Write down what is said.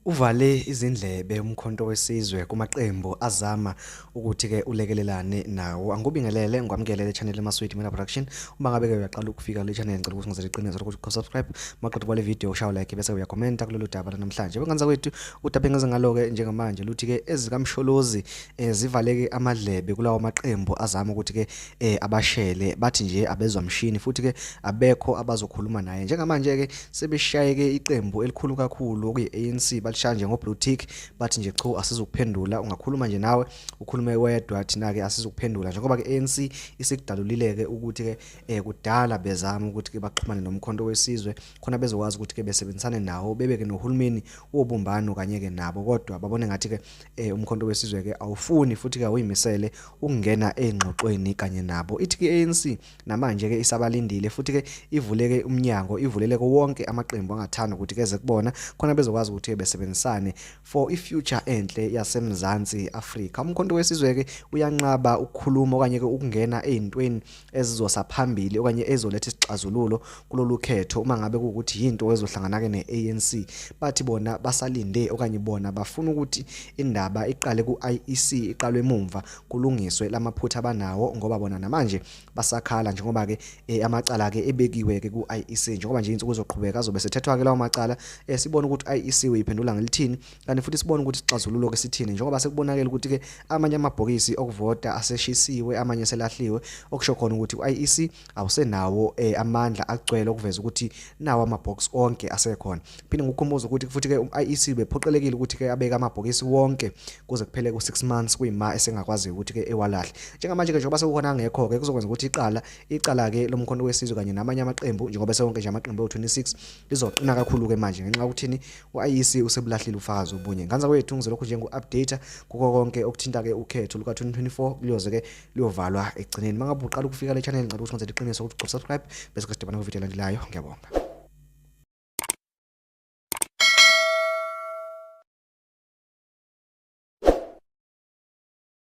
Uvale izindlebe uMkhonto weSizwe kumaqembu azama ukuthi-ke ulekelelane nawo. Angikubingelele ngikwamukele le channel eMaswidi Media Production. Uma ngabe-ke uyaqala ukufika kule channel ngicela ukuthi ngizele iqiniso lokuthi subscribe. Maqeda kwale video ushaye like bese uyakhomenta kulolu daba lanamhlanje. Benganza kwethu udaba engize ngalo-ke njengamanje luthi-ke ezikaMsholozi zivaleke amadlebe kulawo maqembu azama ukuthi-ke abashele bathi nje abezwa mshini futhi-ke abekho abazokhuluma naye. Njengamanje-ke sebeshayeke iqembu elikhulu kakhulu okuyi-ANC balishaya nje ngo-blue tick bathi nje cho asizukuphendula ungakhuluma nje nawe ukhulume wedwa thina-ke asizukuphendula njengoba-ke ANC isikudalulile-ke ukuthi-ke kudala bezama ukuthi-ke baxhumane noMkhonto weSizwe khona bezokwazi ukuthi-ke besebenzisane nawo bebeke nohulumeni wobumbano kanye-ke nabo kodwa babone ngathi-ke uMkhonto weSizwe-ke awufuni futhi-ke awuyimisele ukungena ey'ngxoxweni kanye nabo. Ithi-ke i-ANC namanje-ke isabalindile futhi-ke ivuleke umnyango ivuleleke wonke amaqembu angathanda ukuthi keze kubona khona bezokwazi ukuthi-ke besebenzisane for i-future enhle yaseMzansi Afrika. UMkhonto weSizwe-ke uyanqaba ukukhuluma okanye-ke ukungena ey'ntweni ezizosa phambili okanye ezoletha isixazululo kulolu khetho uma ngabe kuwukuthi yinto ezohlangana-ke ne-ANC. Bathi bona basalinde okanye bona bafuna ukuthi indaba iqale ku-IEC iqalwe emumva kulungiswe lamaphutha abanawo ngoba bona namanje basakhala njengoba-ke amacala-ke ebekiwe-ke ku-IEC njengoba nje insuku zoqhubeka azobe sethethwa-ke lawo macala sibone ukuthi u-IEC uyiphendula ngelithini kanti futhi sibone ukuthi isixazululo-ke sithini njengoba sekubonakele ukuthi-ke amanye amabhokisi okuvota aseshisiwe amanye selahliwe okusho khona ukuthi u-IEC awusenawo amandla agcwele okuveza ukuthi nawo amabhox onke asekhona. Phinde ngikukhumbuze ukuthi futhi-ke u-IEC bephoqelekile ukuthi-ke abeke amabhokisi wonke kuze kuphele ku-6 months kuyima esengakwazi ukuthi-ke ewalahle. Njengamanje-ke njengoba sekukhona angekho-ke kuzokwenza ukuthi icala-ke loMkhonto weSizwe kanye namanye amaqembu njengoba sewonke nje amaqembu ewu-26 lizoqina kakhulu-ke manje ngenxa yokuthini u-IEC usebulahlile ufakazi obunye. Nganza kwethu ngizolokhu nje ngu-update kuko konke okuthinta-ke ukhetho luka-2024 luyoze-ke luyovalwa ekugcineni. Uma ngabe uqala ukufika le channel ngicela ukuthi wenzele iqiniso ukuthi ucofa subscribe bese kusidibana kwividiyo elandelayo. Ngiyabonga.